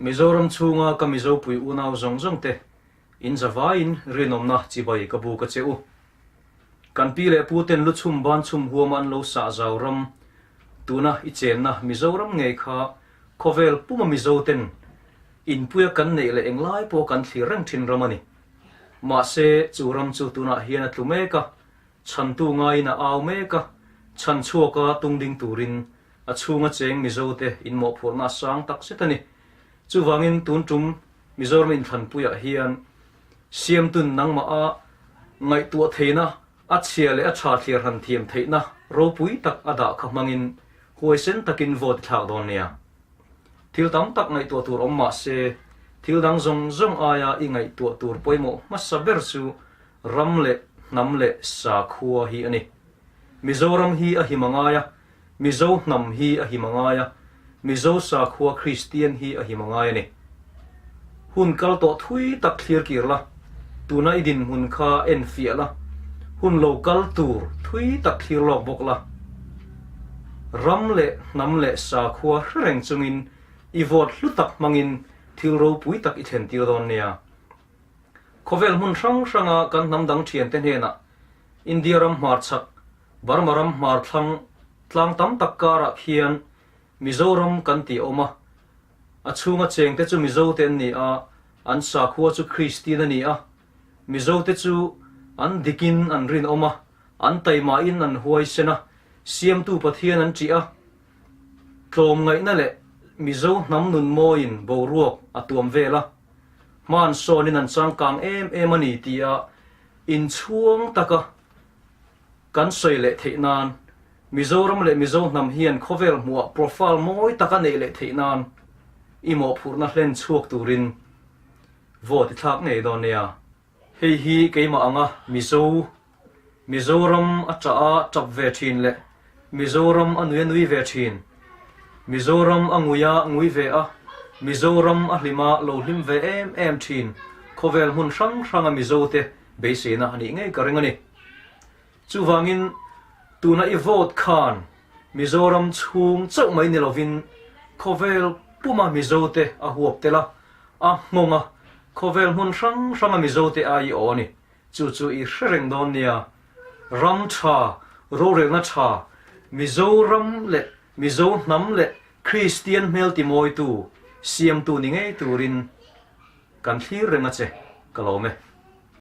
Mizoram chhunga ka Mizopui unau zawng zawng te in zavaiin rinawmna chibai ka buk a che u. Kan pi leh pu ten lu chhum ban chhum huama an lo sah zau ram, tuna i chenna Mizoram ngei kha khawvel puma Mizo ten inpuia kan neih leh englai pawh kan thlir reng thin ram a ni. Mahse, chu ram chu tunah hian a tlu mek a, chhantu ngaiin a au mek a, chhan chhuaka tung ding turin a chhunga cheng Mizote inmawhphurhna a sang tak zet a ni. Chuvangin tun tum Mizoram inthlanpuiah hian siamtun nangmah a ngaihtuah theihna, a chhia leh a tha thliar han thiam theihna ropui tak a dah kha hmangin huaisen takin vote i thlak dawn nia. Thil tam tak ngaihtuah tur awm mah se, thil dang zawng zawng aia i ngaihtuah tur pawimawh hmasa ber chu ram leh hnam leh sakhua hi a ni. Mizoram hi a him a ngai a, Mizo hnam hi a him a ngai a, Mizo sakhua Kristian hi a him a ngai a ni. Hun kal tawh thui tak thlir kir la, tuna i dinhmun kha en fiah la, hun lo kal tur thui tak thlir lawk bawk la. Ram leh hnam leh sakhua hre reng chungin i vote hlu tak hmangin thil ropui tak i thlen tir dawn nia. Khawvel hmun hrang hranga kan hnam dang thiante hnenah India ram hmarchhak, Burma ram hmarthlang tlang tam tak karah khian Mizoram kan tih a awm a. A chhunga chengte chu Mizote an ni a, an sakhua chu Kristian a ni a. Mizote chu an dikin an rinawm a, an taimahin an huaisen a, Siamtu Pathian an ṭih a. Tlawmngaihna leh Mizo hnam nun mawiin boruak a tuam vel a, hman sawnin an changkang em em a ni tia inchhuang taka Kan sawi leh theih nan, Mizoram leh Mizo hnam hian khawvel hmuhah profile mawi tak a neih leh theih nan i mawhphurhna hlen chhuak turin vote i thlak ngei dawn nia. Hei hi keimah anga Mizo, Mizoram a ṭah a ṭap ve ṭhin leh Mizoram a nui a nui ve ṭhin, Mizoram a ngui a ngui ve a, Mizoram a hlim a lo hlim ve em em ṭhin khawvel hmun hrang hranga Mizote beiseina a nih ngei ka ring a ni. Chuvangin tuna i vote khan Mizoram chhung chauh mai ni lovin khawvel puma Mizote a huap tel a, a nghawng a, khawvel hmun hrang hranga Mizote a i aw a ni. Chu chu i hre reng dawn nia. Ram tha, rorelna tha, Mizoram leh Mizo hnam leh Kristian hmel timawitu, siamtu ni ngei turin kan thlir reng a che, ka lawm e.